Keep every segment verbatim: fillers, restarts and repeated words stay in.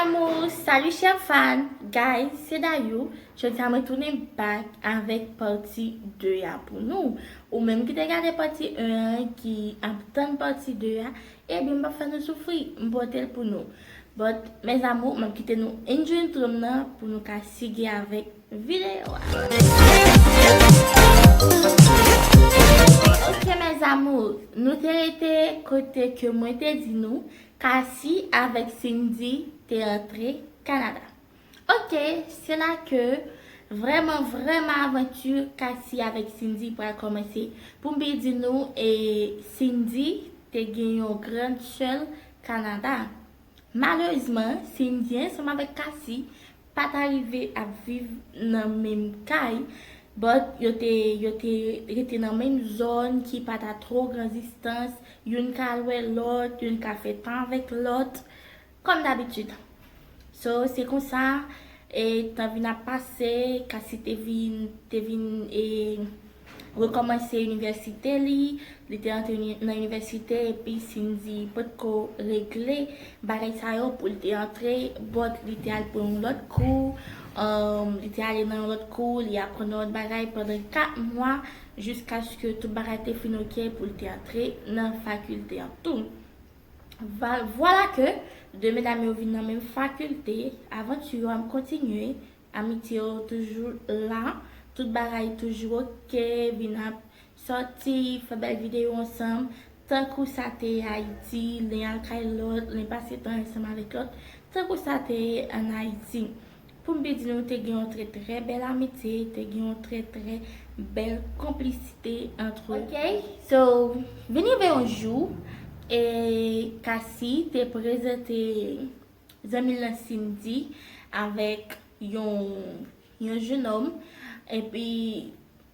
Amour, salut chers fans, guys, se Dayou. Jodi a mwen tounen back avèk pati de a pou nou. Ou menm ki te gade pati en an, ki ap tann pati de a, ebyen m p ap fè nou soufri, m pote l pou nou. But mes amours, m ap kite nou enjoy intro m nan pou nou ka sige avèk videyo a. Ok mes amours, nou te rete kote ke mwen te di nou Cassie avèk Cindy te rantre Kanada. Ok, se la ke vrèman, vrèman avanti Cassie avèk Cindy pral kòmanse. Pou m byen di nou, e Cindy te gen yon grann sè l Kanada. Malerezman, Cindy ansanm avèk Cassie pa ta rive ap viv nan menm kay, but yo te, yo te rete nan menm zòn ki pa ta twò gran distans, youn ka al wè lòt, youn ka fè tan avèk lòt, kòm dabitid. So, se konsa, e tan vin ap pase, Cassie te vin, te vin, e rekòmanse inivèsite li. Li te antre nan inivèsite epi Cindy potko regle bagay sa yo pou li te antre, but li te al pran yon lòt kou, um, li te ale nan yon lòt kou, li aprann yon lòt bagay pandan kat mwa, jiskaske tout bagay te fin ok pou li te antre nan fakilte an tou. Vwala ke de medam yo vin nan menm fakilte, avanti yo ap kontinye, amitye yo toujou la, tout bagay toujou ok, vin ap sòti, fè bèl videyo ansanm, tankou sa te ye Ayiti, len al kay lòt, len pase tan ansanm avèk lòt, tankou sa te ye ann Ayiti. Pou m byen di nou, te gen yon trè, trè bèl amitye, te gen yon trè, trè bèl konplisite antre yo. Ok, so, vin rive yon jou, e Cassie te prezante zanmi l lan Cindy avèk yon, yon jenòm, epi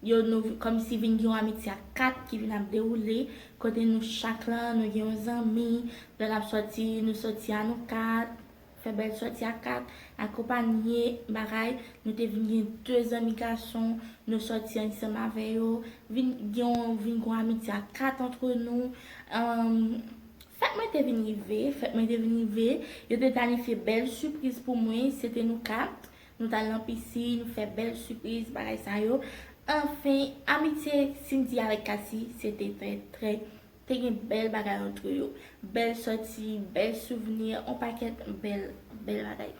yo nou kòmsi vin gen yon amitye a kat ki vin ap dewoule, kote nou chak lan, nou gen yon zanmi, lè n ap sòti, nou sòti a nou kat, fè bèl sòti a kat, akonpanye bagay, nou te vin gen de zanmi gason, nou sòti ansanm avè yo, vin gen yon, vin gen yon amitye a kat antre nou. Anm, fèt mwen te vin rive, fèt mwen te vin rive, yo te planifye bèl sipriz pou mwen, se te nou kat, nou t al nan pisin, nou fè bèl sipriz, bagay sa yo. Anfen, amitye Cindy avèk Cassie, se te trè, trè, te gen bèl bagay antre yo. Bèl sòti, bèl souvni, yon pakèt bèl, bèl bagay.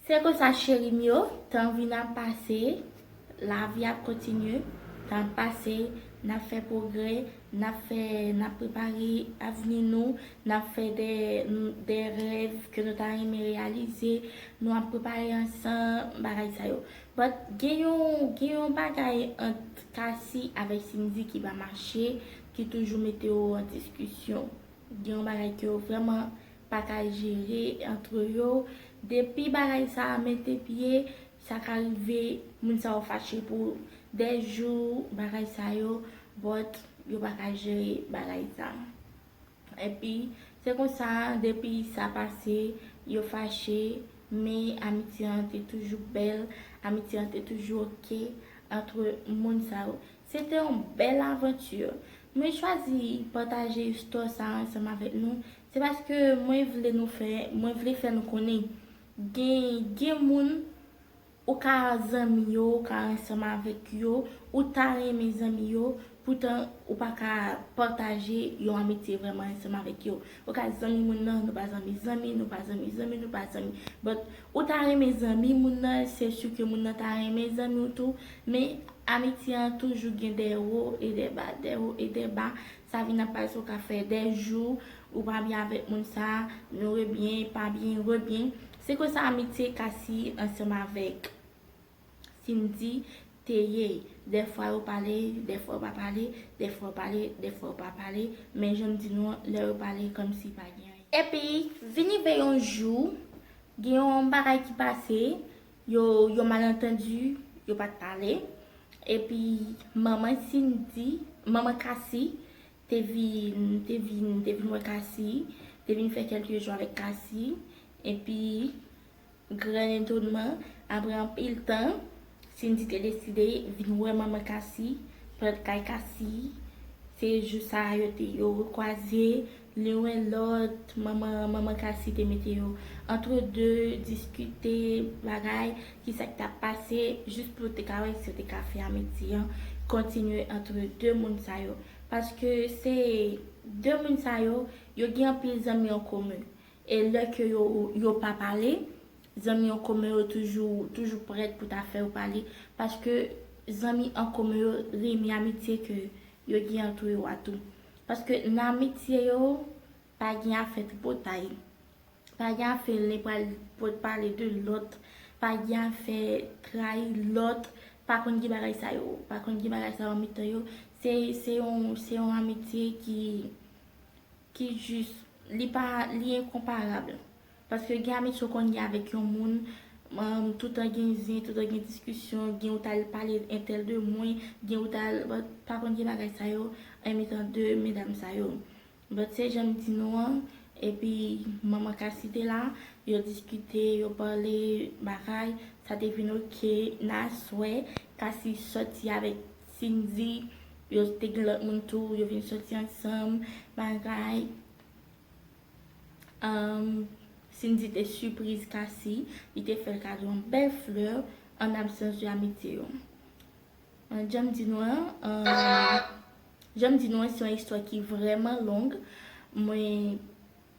Se konsa, cheri m yo, tan vin ap pase, lavi ap kontinye, tan ap pase, n ap fè pwogrè, n ap fè, n ap prepare avni nou, n ap fè de, de rèv ke nou ta renmen reyalize, nou ap prepare ansanm, bagay sa yo. But gen yon, gen yon bagay ant Cassie avèk Cindy ki pa mache, ki toujou mete yo an diskisyon. Gen yon bagay ke yo vrèman pa ka jere antre yo. Depi bagay sa a mete pye, sa ka rive moun sa yo fache pou de jou, bagay sa yo, but yo pa ka jere bagay sa. Epi, se konsa, depi sa pase, yo fache, men amitye an te toujou bèl, amitye an te toujou ok antre moun sa yo. Se te yon bèl avanti. Mwen chwazi pataje istwa sa a ansanm avèk nou. Se paske mwen vle nou fè, mwen vle fè nou konnen gen, gen moun ou ka zanmi yo, ou ka ansanm avèk yo, ou ta renmen zanmi yo, poutan ou pa ka pataje yon amitye vrèman ansanm avèk yo. Ou ka zanmi moun nan, nou pa zanmi zanmi, nou pa zanmi zanmi, nou pa zanmi. But ou ta renmen zanmi moun nan, se si ke moun nan ta renmen zanmi w tou, men amitye an toujou gen de wo e de ba, de wo e de ba. Sa vin ap pase, ou ka fè de jou ou pa byen avèk moun sa, nou rebyen, pa byen, rebyen. Se konsa amitye Cassie ansanm avèk Cindy te ye. Dèfwa yo pale, dèfwa yo pa pale, dèfwa yo pale, dèfwa yo pa pale. Men jan m di nou an, lè yo pale, kòmsi pa gen anyen. Epi, vin rive yon jou, gen yon bagay ki pase, yo, yo malantandi, yo pa t pale. Epi, manman Cindy, manman Cassie, te vin, te vin, te vin wè Cassie, te vin fè kèlke jou avèk Cassie. Epi, gran etonman, apre anpil tan, Cindy te deside vin wè manman Cassie, pran kay Cassie. Se jou sa a yo te, yo rekwaze, Li wè lòt, manman, manman Kasi te mete yo antre de, diskite, bagay, ki sa k t ap pase, jis pou yo te ka wè si yo te ka fè amitye an kontinye antre de moun sa yo. Paske se de moun sa yo, yo gen anpil zanmi an komen. E lè ke yo, yo pa pale, zanmi an komen yo toujou, toujou prèt pou ta fè yo pale. Paske zanmi an komen yo renmen amitye ke yo gen antre yo a tou. Paske nan amitye yo, pa gen afè tripotay. Pa gen afè len pral pot pale de lòt. Pa gen afè trayi lòt. Pa konn gen bagay sa yo. Pa konn gen bagay sa yo an mitan yo. Se, se yon, se yon amitye ki, ki jis, li pa, li enkonparab. Paske gen amitye w konn gen avèk yon moun, um, toutan gen zen, toutan gen diskisyon, gen ou t al pale entèl de mwen, gen ou t al, but, pa konn gen bagay sa yo, an mitan de medam sa yo. But se jan m di nou an, epi manman Kasi te la, yo diskite, yo pale, bagay, sa te vin oke, nan aswè, Kasi sòti avèk Cindy, yo te gen lòt moun tou, yo vin sòti ansanm, bagay. Um, Cindy te sipriz Kasi, li te fè l kado yon bèl flè an absans de amitye yo. Uh, jan m di nou an, um, jan m di nou an, se yon istwa ki vrèman long. Mwen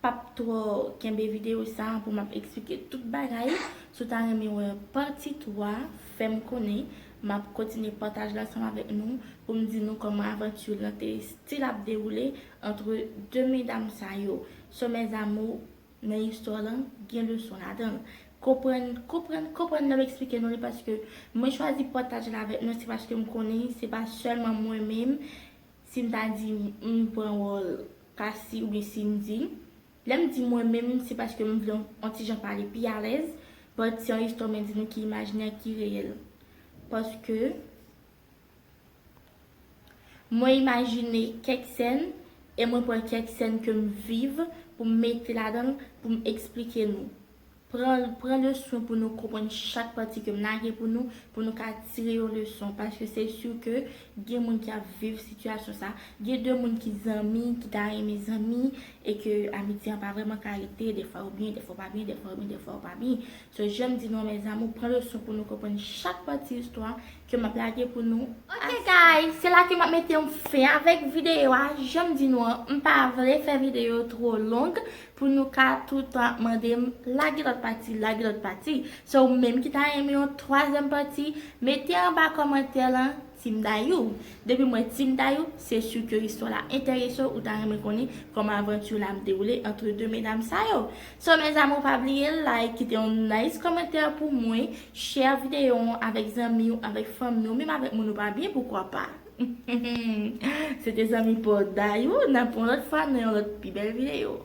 p ap twò kenbe videyo sa a pou m ap eksplike tout bagay. Si w ta renmen wè pati twa, fè m konnen. M ap kontinye pataje l ansanm avèk nou pou m di nou kòman avanti lan te still ap dewoule antre de medam sa yo. So, mes amours, nan istwa lan, gen leson ladan l. Konprann, konprann, konprann lè m eksplike nou li, paske mwen chwazi pataje l avèk nou, se paske m konnen se pa sèlman mwen menm, si m ta di m pran wòl Kasi oubyen Cindy. Lè m di mwen menm, se paske m vle yon, yon ti jan pale pi alèz, but se yon istwa mwen di nou ki imajinè, ki reyèl. Paske mwen imajine kèk sèn, e mwen pran kèk sèn ke m viv pou m mete ladan l, pou m eksplike nou. Pran, pran leson pou nou konprann chak pati ke m lage pou nou, pou nou ka tire yon leson, paske se si ke gen moun ki ap viv sitiyasyon sa, gen de moun ki zanmi, ki ta renmen zanmi, e ke amitye an pa vrèman ka rete, defwa yo byen, defwa yo pa byen, defwa yo byen, defwa yo pa byen. So, jan m di nou, mes amours, pran leson pou nou konprann chak pati istwa ke m ap lage pou nou. Ok, guys, se la ke m ap mete yon fen avèk videyo a. Jan m di nou an, m pa vle fè videyo twò long pou nou ka toutan mande m lage lòt pati, lage lòt pati. So, ou menm ki ta renmen yon twazyèm pati, mete anba kòmantè lan, Team Dayou. Depi m wè Team Dayou, se si ke istwa la enterese w, ou ta renmen konnen kòman avanti la ap dewoule antre de medam sa yo. So, mes amours, pa bliye like, kite yon nice kòmantè pou mwen, share videyo an avèk zanmi w, avèk fanmi w, menm avèk moun ou pa byen, poukwa pa. Se te zanmi pa w Dayou, n ap wè yon lòt fwa nan yon lòt pi bèl videyo.